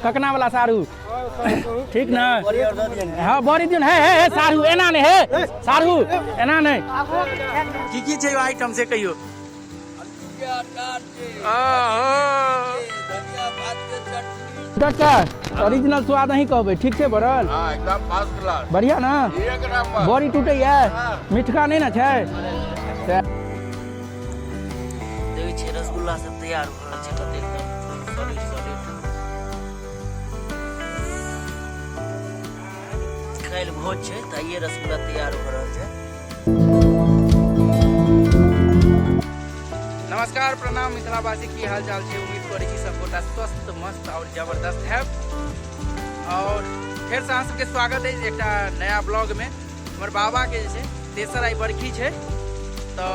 ककना वाला सारू ठीक ने हाँ बड़ी दियौ हे हे हे सारू एना नहि हे सारू एना नहि की की छै आइटम से कहियौ चाचा ओरिजिनल स्वाद अहीं कहबै ठीक छै बरल हाँ एकदम फर्स्ट क्लास बढ़िया ना एक नंबर बड़ी टूटैया मिठका नहि ने छै देखै छियै रसगुल्ला सब तैयार भऽ रहल छै कते एकदम सॉलिड सॉलिड। काल्हि भोज छै तऽ आइए रसगुल्ला तैयार भऽ रहल छै। नमस्कार प्रणाम मिथिलावासी, की हाल चाल छै? उम्मीद करै छी सब गोटा स्वस्थ मस्त और जबरदस्त हैब। और फेर से अहाँ सबके स्वागत अछि एकटा नया ब्लॉग में। हमर बाबा के जे छै तेसर आइ बरखी छै, तऽ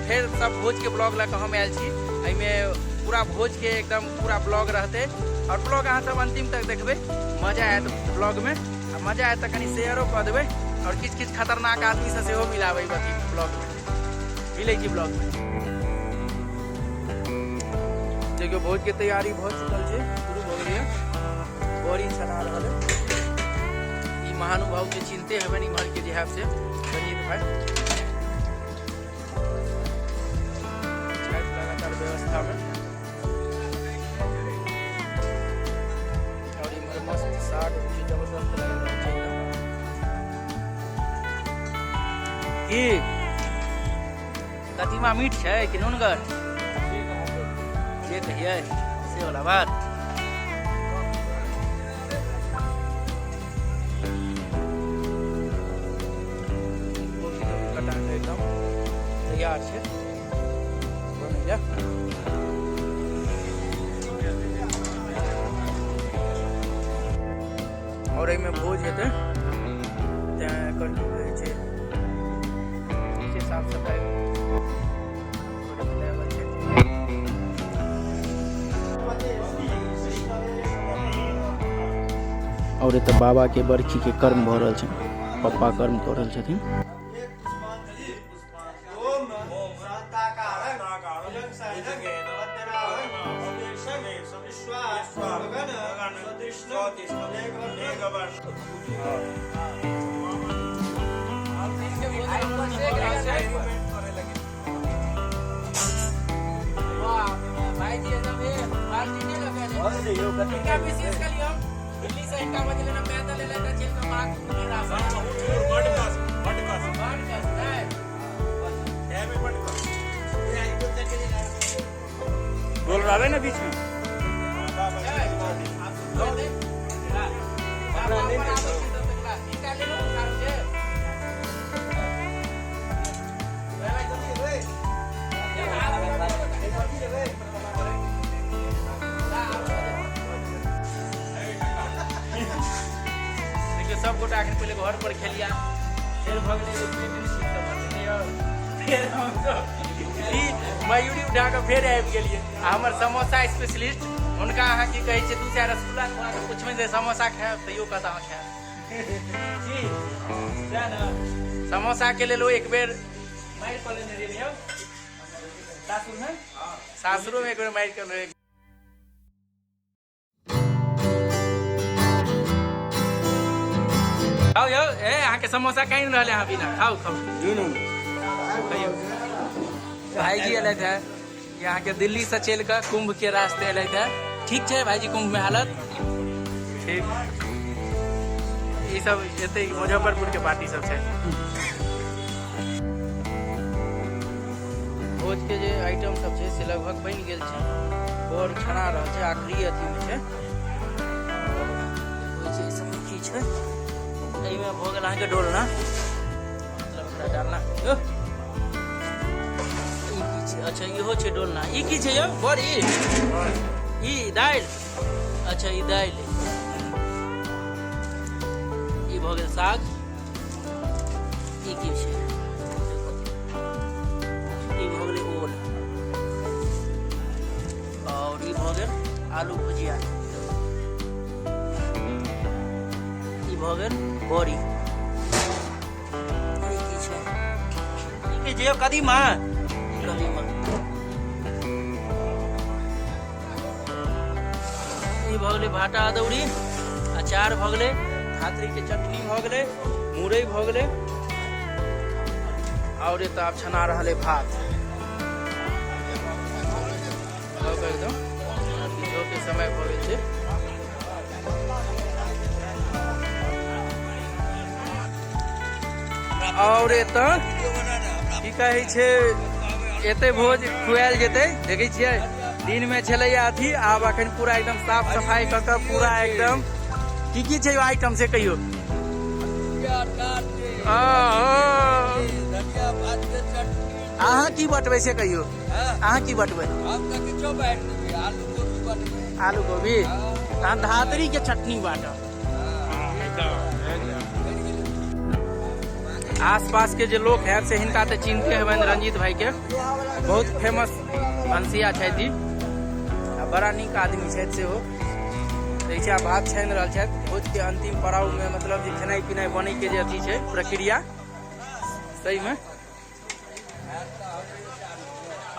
फेर सब भोज के ब्लॉग लऽ कऽ हम आयल छी। एहिमे पूरा भोज के एकदम पूरा ब्लॉग रहतै और ब्लॉग अहाँ सब अंतिम तक देखबै, मजा आयत ब्लॉग में। आ मजा आयत तऽ कनि शेयरो कऽ देबै और किछु किछु खतरनाक आदमी से सेहो मिलाबै अथी ब्लॉग में। मिलै छी ब्लॉग में। देखियौ भोज के तैयारी भऽ चुकल छै, शुरू भऽ गेलैए, बड़ी छना रहल है। ई महानुभाव के चिन्हते हेबनि इम्हर के जे हैब से रंजीत भाई छथि लगातार व्यवस्था में। और इम्हर मस्त साग छै, जबरदस्त लागि रहल छै एकदम। की कदीमा मीठ छै कि नुनगर जे कहियै से वाला बात। कोबी तोबी कटा कऽ एकदम तैयार छै बनै लए। और एहिमे भोज हेतै तेँ एकर की कहै छै से साफ सफाइ करैमे लागल छै। और एतऽ बाबा के बरखी के कर्म भऽ रहल छै, पप्पा कर्म कऽ रहल छथिन। दिल्ली से इनका बदले ना पैदल एलै तऽ चलि कऽ माँ बोल रहा है ना बीच में। देखियौ सब गोटा अखन पहिले घर पर खेलिया, फेर भऽ गेलै फेर हमसब ई मयूरी उठा कऽ फेर आबि गेलियै। आ हमर समोसा स्पेशलिस्ट हुनका अहाँ की कहै छै, 2-4 रसगुल्ला खुआ कऽ पुछबै जे समोसा खायब तैयो कहता अहाँ खायब जी सएह ने। समोसा के लेल ओ एक बेर मारि कऽ लेने रहियै यौ सासुरमे, सासुरोमे एक बेर मारि कऽ लेने। खाओ यौ, ए अहाँके समोसा काइन रहल है अहाँ बिना। खाओ खाओ खइयौ। भाईजी एलथि है अहाँके दिल्ली से चलि कऽ कुंभ के रास्ते एलथि है। ठीक छै भाईजी कुंभ में हालत ठीक? ई सब एते मुजफ्फरपुर के पार्टी सब छै। भोज के जे आइटम सब छै से लगभग बनि गेल छै, बर छना रहल छै, आखिरी अथी में छै। होइ छै ई सब की छै एहिमे भऽ गेल अहाँके डोलना, मतलब एकरा डालना। यौ, ई की छै? अच्छा इहो छै डोलना। ई की छै यौ? बड़ी ई दालि। अच्छा ई दालि, ई भऽ गेल साग। ई की छै? ई भऽ गेलै ओल और ई भऽ गेल आलू भुजिया, ई भऽ गेल बड़ी। ई की छै? ई की छै यौ? कदीमा, कदीमा। ई भऽ गेलै, भाटा अदौरी, अचार भऽ गेलै, धातरीके चटनी भऽ गेलै, मुरई भऽ गेलै, आओर एतऽ आब छना रहल है भात एकदम के समय भऽ गेल छै। आओर एतऽ की कहै छै, एते भोज खुआयल जेतै। देखै छियै, दिन में छलैया अथी, आब अखन पूरा एकदम साफ सफाई कऽ कऽ पूरा एकदम। की की छै आइटम से कहियौ? अहाँ की बटबै से कहियौ, अहाँ की बटबै? आलू गोभी, तहन धातरी के चटनी बाटब। आसपास के जे लोग है से हिनका तऽ चिन्हते हेबनि, रंजीत भाई के, बहुत फेमस भनसिया छथि आ बड़ा नीक आदमी छथि सेहो। देखै छियै, आब भात छानि रहल छथि भोज के अंतिम पड़ाव में, मतलब जे खेनाइ पिनाइ बनै के जे अथी छै प्रक्रिया सही में।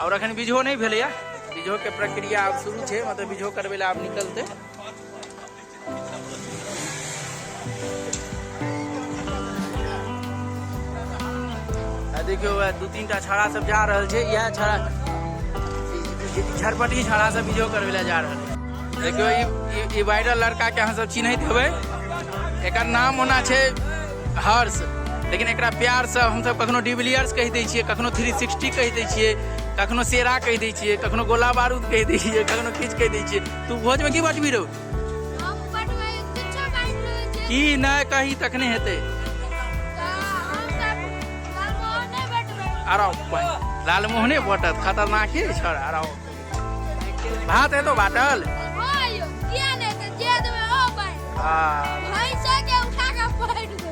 और अखन बीजो नहीं भेलैया, बीजो के प्रक्रिया आब शुरू छै, मतलब बीजो करबै लए आब निकलतै। आ देखियौ, वएह दू तीन टा छाड़ा सब जा रहल छै। इएह छाड़ा, झरपटी छाड़ा सब बीजो करबै लए जा रहल छै। देखियौ, ई वायरल लड़का के अहाँ सब चिन्हैत हेबै। एकर नाम ओना छै हर्ष, लेकिन एकरा प्यार से हमसब कखनो डिविलियर्स कहि दै छियै, कखनो 360 कहि दै छियै, कखनो शेरा कहि दै छियै, कखनो गोला बारूद कहि दै छियै, कखनो किछु कहि दै छियै। तू भोजमे की बटबी रौ? हम बटबै किछो बाँटि रहल छियै। की नहि कही तखने हेतै। तऽ हम तऽ लालमोहन नहि बटबै। आरो लालमोहने बटत, खतरनाके छड़। आरो भात हेतो बाटल? हँ यौ, किया नहि तऽ जे देबै ओ बाँटि। भैंसा के उठा के बाँटि देबै।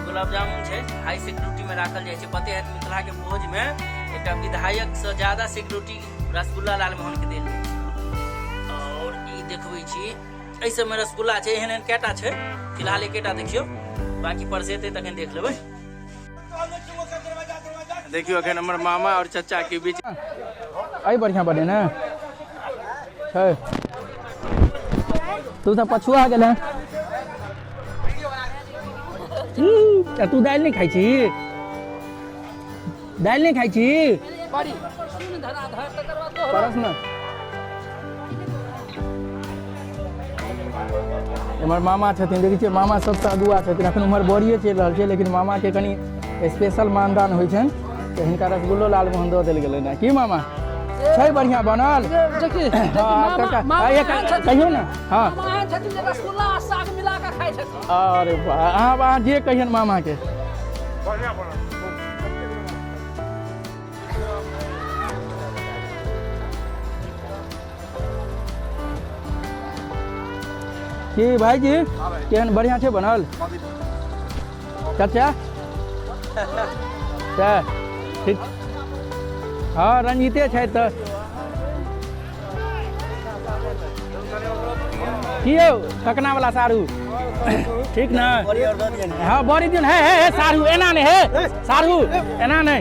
गुलाब जामुन छै, हाई सिक्योरिटी में राखल जाइ छै। पते हैत, मिथिला के भोज में एकटा विधायक से ज्यादा सिक्योरिटी रसगुल्ला लालमोहन के देल जाइ छै। और ई देखबै छी, एहि सबमे रसगुल्ला छै। एहन एहन कएटा छै? फिलहाल एकेटा देखियौ, बाकी परसेतै तखन देख लेबै। देखियौ, अखन हमर मामा और चचा के बीच अइ बढ़िया बने ने छै। तू सब पछुआ गेल हैं आ तू दालि नहि खाइ छी? दालि नहि खाइ छी? परस ने। एम्हर मामा छथिन, देखै छियै, मामा सबसँ अगुआ छथिन। अखन उम्हर बड़िए चलि रहल छै, लेकिन मामाके कनि स्पेशल मानदान होइ छनि तऽ हिनका रसगुल्लो लालमोहन दऽ देल गेलै ने। की मामा, छै बढ़िआँ बनल? हँ काका, कहियौ ने। हँ, अरे वाह, अहाँ जे कहियन मामाके। की भाईजी, केहन बढ़िआँ छै बनल? चाचा, ठीक। हँ, रंजीते छै तऽ की यौ, ककना वाला सारू, ठीक ने? हँ, बड़ी दिन। हे हे हे सारू, एना नहि। हे सारू, एना नहि।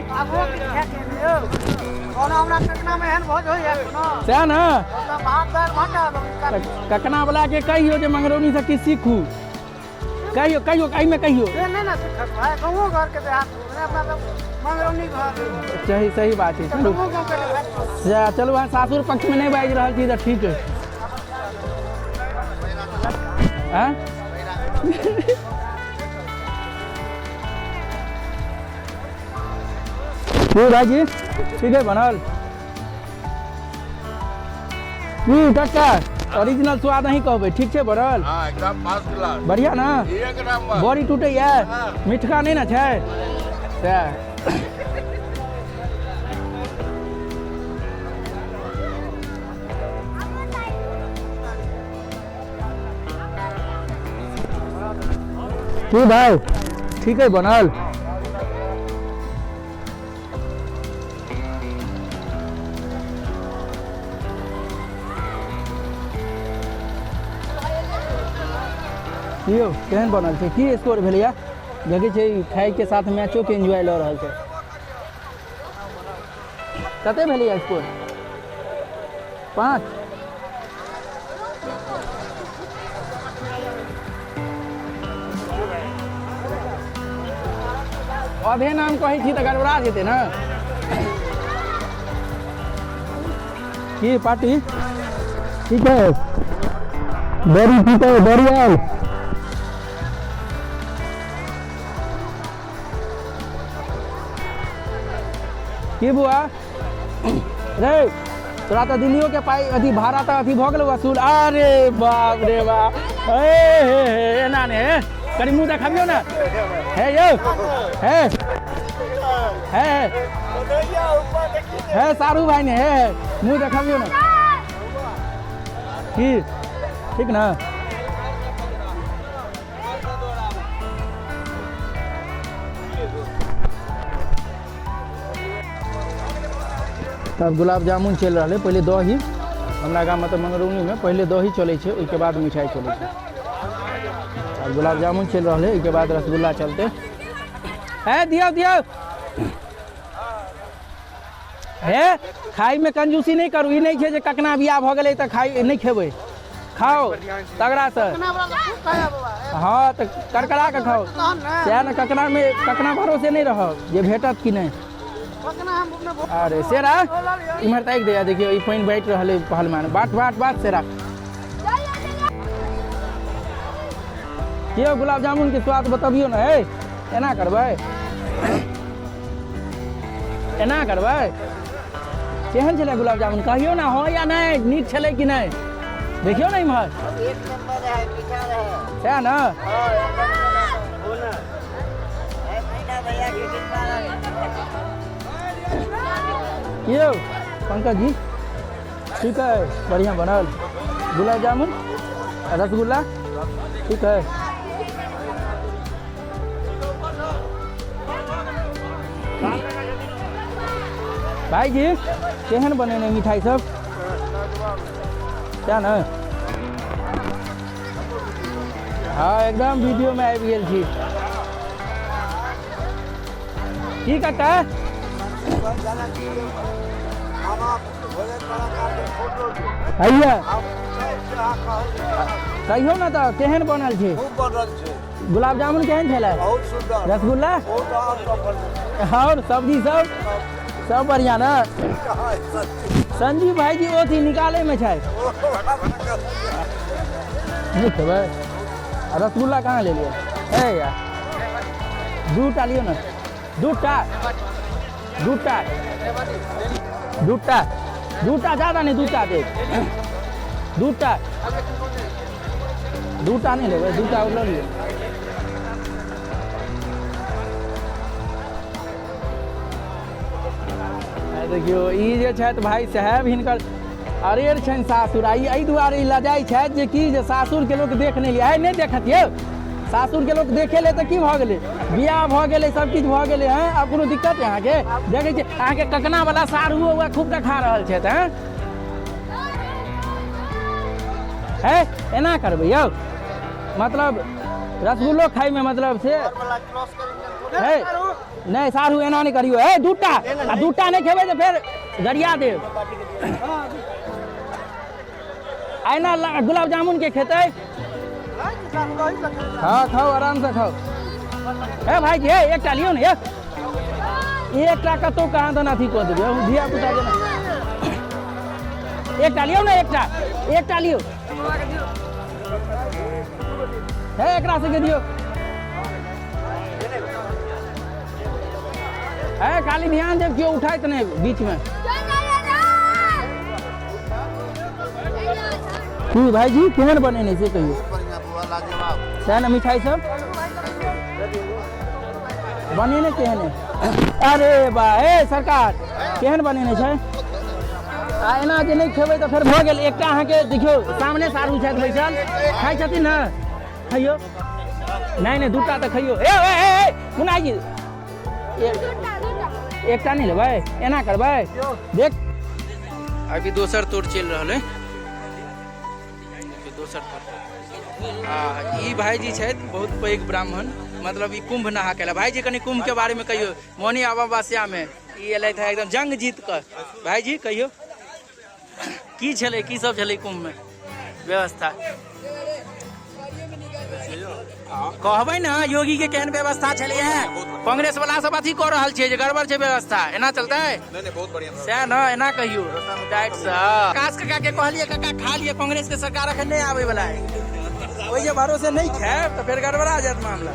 सएह ने, ककना वाला के कहियो जे मंगरौनी से किछु सीखू। कहियो, कहियो, एहिमे कहियो। सही सही बात छै। चलू, सएह चलू। अहाँ सासुर पक्षमे नहि बाजि रहल छी तऽ ठीक है। आँय की भाईजी, ठीक है बनल? की काका, ओरिजिनल स्वाद अहीं कहबै, ठीक छै बनल? हाँ, एकदम फर्स्ट क्लास। बढ़िया ना? एक नंबर। बड़ी टूटैया, मिठका नहि ने छै? सएह। की भाई, ठीक है बनल? की यौ, केहन बनल छै? की स्कोर भेलैया? देखै छै, खाइके साथ मैचोके एन्जॉय लऽ रहल छै। कते भेलैया स्कोर? 5। अधे नाम कहै छी तऽ गड़बड़ा जेतै ने। की पार्टी ठीक है? बड़ी ठीक है, बड़ी आयल। की बुआ रे, तोरा तऽ दिल्लियो के पाइ अथी भाड़ा तऽ अथी भऽ गेल वसूल। अरे बाप रे बाप, हे हे हे, एना ने हे, कनि मुँह देखबियौ ने। हे यौ, हे हे हे, सारू भाई ने, हे हे, मुँह देखबियौ ने। की ठीक ने? तब गुलाब जामुन चलि रहलै। पहिले दही, हमरा गाममे तऽ मंगरौनीमे पहिले दही चलै छै, ओहिके बाद मिठाइ चलै छै। आब गुलाब जामुन चलि रहलै, ओहिके बाद रसगुल्ला चलतै। हे दियौ दियौ हे, खाइमे कंजूसी नहि करू। ई नहि छै जे ककना बियाह भऽ गेलै तऽ खाइ नहि खेबै। खाओ तगड़ासँ। हँ तऽ करकरा कऽ खाओ, सएह ने। ककनामे ककना भरोसे नहि रहब जे भेटत कि नहि। अरे शेरा, इम्हर ताकि दे। देखियौ, ई पानि बाँटि रहल अइ पहलवान। बाट बाट बाट शेरा। यौ, गुलाब जामुन के स्वाद बतबियौ ने। हे, एना करबै, एना करबै। केहन छलै गुलाब जामुन, कहियौ ने, हँ या नहि? नीक छलै कि नहि? देखियौ ने इम्हर। एक नंबर है, मीठा रहे। सएह ने। हाँ, एकदम बोला मीठा, भैया के कृपा रहे। यौ पंकज जी, ठीक है? बढ़िया बनल गुलाब जामुन आ रसगुल्ला, ठीक है? भाईजी, केहन बनेने मिठाई सब? क्या ने? हँ, एकदम वीडियोमे आबि गेल छी। की काका? हैया, कहियौ ने तऽ केहन बनल छै? खूब बनल छै। गुलाब जामुन केहन छलै? बहुत सुंदर। रसगुल्ला? बहुत और सब बनल। और सब्जी सब सब बढ़िया ने? संजीव भाईजी ओथी निकाले में छै। नहि खेबै? आ रसगुल्ला कहाँ लेलियै? हे यार, दूटा लियौ ने, दूटा, दूटा, दूटा, दूटा, ज्यादा नहि, दूटा देब। दूटा, दूटा नहि लेबै? दूटा आओर लऽ लियौ। आ देखियौ, ई जे छथि भाई साहेब, हिनकर अरेर छनि सासुर। आ ई एहि दुआरे ई लजाइ छथि जे की जे सासुरके लोक देख नहि लिअ। नहि देखत यौ, सासुरके लोक देखे ले तऽ की भऽ गेलै? बियाह भऽ गेलै, सब किछु भऽ गेलै। हँ, आब कोनो दिक्कत है अहाँके? देखै छियै अहाँके ककना वाला साढ़ुओ उएह खूब कऽ खा रहल छथि। हँ हे, एना करबै यौ? मतलब रसगुल्लो खाइमे मतलब से हे नहि साढ़ू, एना नहि करियौ। हे, दूटा आ दूटा नहि खेबै तऽ फेर गरिया देब। एना गुलाब जामुन के खेतै? हाँ, खाओ, आराम से खाओ। हे भाई जी, हे, एकटा लियौ ने। एकटा कतौ कहाँ दन अथी कऽ देबै धिया पुता जेना। एकटा लियौ ने, एकटा, एकटा लियौ। हे, एकरा सबके दियौ। हे, खाली ध्यान देब, केओ उठाइत नहि बीचमे। की भाईजी, केहन बनेने से कहियौ। बढ़िया बुआ, लाजवाब। सएह ने? मिठाई सब बनेने केहन है? अरे बा, हे सरकार, केहन बनेने छै? आ एना जे नहि खेबै तऽ फेर भऽ गेल। एकटा अहाँके देखियौ, सामने सारू छथि बैसल, खाइ छथिन ने? खइयौ। नहि नहि, दूटा तऽ खइयौ। ए ए ए, ए मुन्ना जी, एकटा नहि लेबै? एना करबै? देख, अभी दोसर तोड़ चलि रहल है, दोसर तोड़। आ ई भाईजी छथि बहुत पैघ ब्राह्मण, मतलब ई कुंभ नहा के। भाईजी, कनि कुंभ के बारे में कहियौ। मौनी अमावस्या में ई एलथि है एकदम जंग जीत कऽ। भाईजी, कहियौ, की छलै, की सब छलै कुंभ में व्यवस्था? कहबै ने योगी के केहन व्यवस्था छलैए। कांग्रेस वाला सब अथी कऽ रहल छै जे गड़बड़ छै व्यवस्था, एना चलतै? नहीं नहीं, बहुत बढ़िया। सएह ने, एना कहियौ टाइट से। आकाश काका के कहलियै काका खा लिअ, कांग्रेस के सरकार अखन नहि आबै वाला है, ओहि जे भरोसे नहि खायब तऽ फेर गड़बड़ा जायत मामला।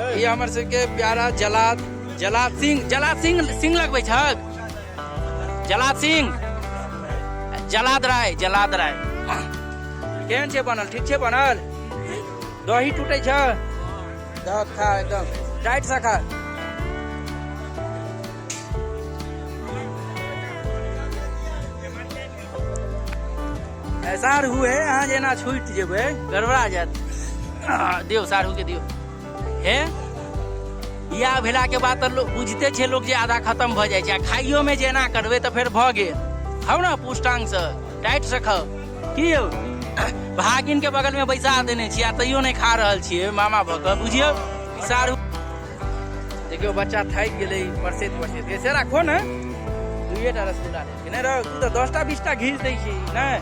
ई हमर सबके प्यारा जलाद, जलाद सिंह, जलाद सिंह सिंह लगबै छक, जलाद सिंह, जलाद राय, जलाद राय। केहन छै बनल? ठीक छै बनल? दही टूटे छै? दह खा, एकदम टाइट से खा। साढ़ू है, अहाँ जेना छूटि जेबै गड़बड़ा जायत। दियौ साढ़ू के दियौ। हे बियाह भेला के बाद तऽ लोक बुझिते छै लोक जे आधा खत्म भऽ जाइ छै, आ खाइयो में जे एना करबै तऽ फेर भऽ गेल। खाउ ने पुष्टांग से, टाइट से खाउ। की यौ भागिन के बगल में बैसा देने छियै आ तैयो नहि खा रहल छियै मामा भऽ कऽ, बुझियौ साढ़ू। देखियौ बच्चा थाकि गेलै परसैत परसैत। से राखो ने, दुइएटा रसगुल्ला लेलकै नहि रौ? तू तऽ 10टा 20टा घीच दै छी नहि,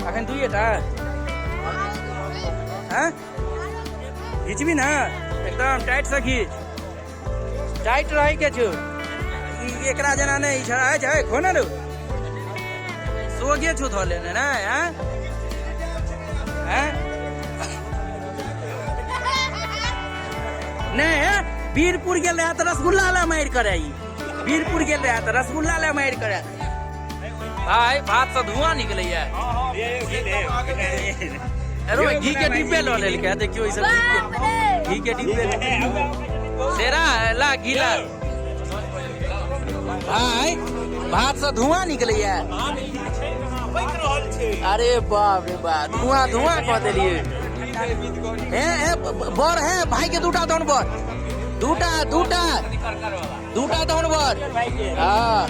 अखन दुइएटा। हँ घिचबी ने एकदम टाइट से घीच, टाइट रहै के छौ। ई एकरा जेना नहि ई छड़ा छै, खो ने रौ, सोगे छौ धऽ लेने ने। हँ हँ नहि, वीरपुर गेल रहे तऽ रसगुल्ला ला मारि करे, ई वीरपुर गेल रहे तऽ रसगुल्ला ला मारि करे। भाई भात से धुआं निकलैया। अरे घी के डिब्बे लऽ लेलकै, देखियौ ई सब घी के डिब्बे। सेरा ला घी ला। भाई भात से धुआं निकलैया। अरे बाप रे बाप, धुआं धुआं कऽ देलियै। हे हे बर है भाई के दूटा दौन बर, दूटा दूटा दूटा दौन बर। हाँ।